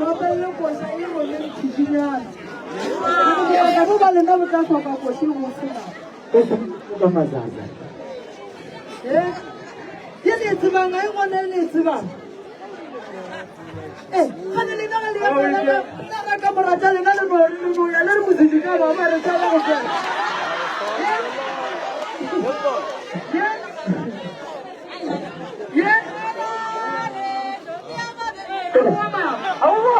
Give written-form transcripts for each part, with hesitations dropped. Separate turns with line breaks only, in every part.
Rapelele koša e rone ntšhišinyana. Ka mo ba lena bo tla hloka koša e bose na.
Ka mazaza.
Eh? Ke le tsebang a e gone le tsebang. Eh, gane lena ga le ya ka ka morata lena le no le no ya le re mosedi ka ba ba re tsaba go fela. Eh? Yeah. Yeah.
Aowa.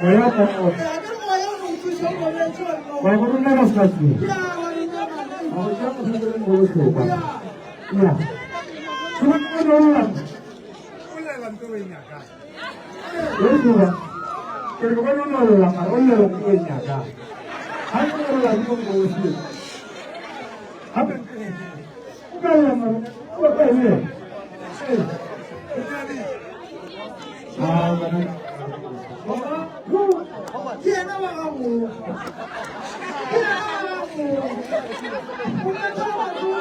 Moya o wa go romela sefateng wa go tšea mohlomong go bohlokwa ya ke re bona o lla mara o llela ko e nyakang ga ke o lla ko go se gape o ka lla mara o ka lla
Ke yena wa gago. Ke yena wa gago. O ka tšwa batho ba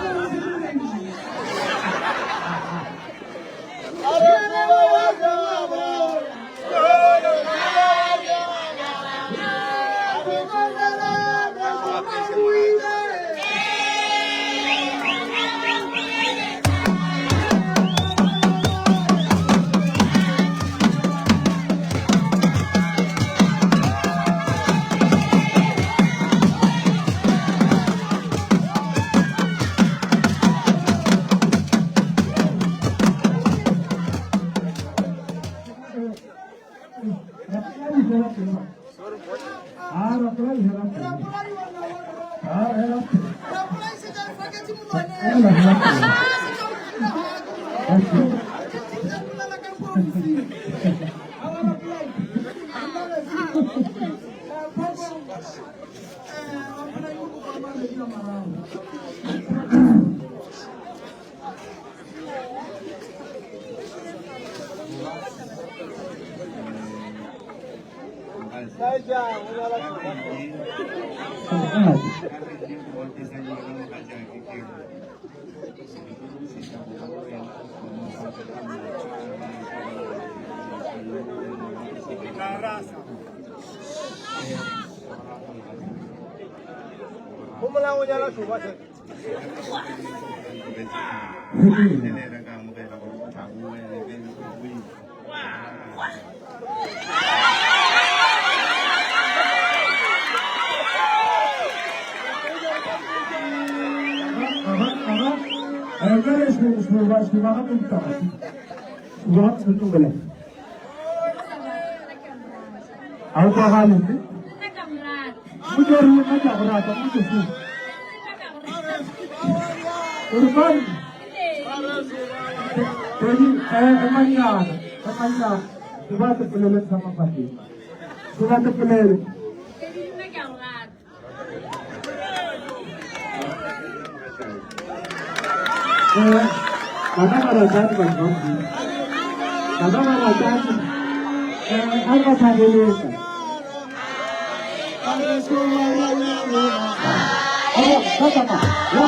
ba se
A o kwagale mme? O tlo re nna ke a go rata, o tlo se. O re mang? Pedi, emanyana, emanyana. Ke batla polelo sa mafahleng. Ke batla polelo. Bana ba ratane batho ba Modimo. Bana ba ratane. A re ba thabeletsa. Ba tsamaya. Ya.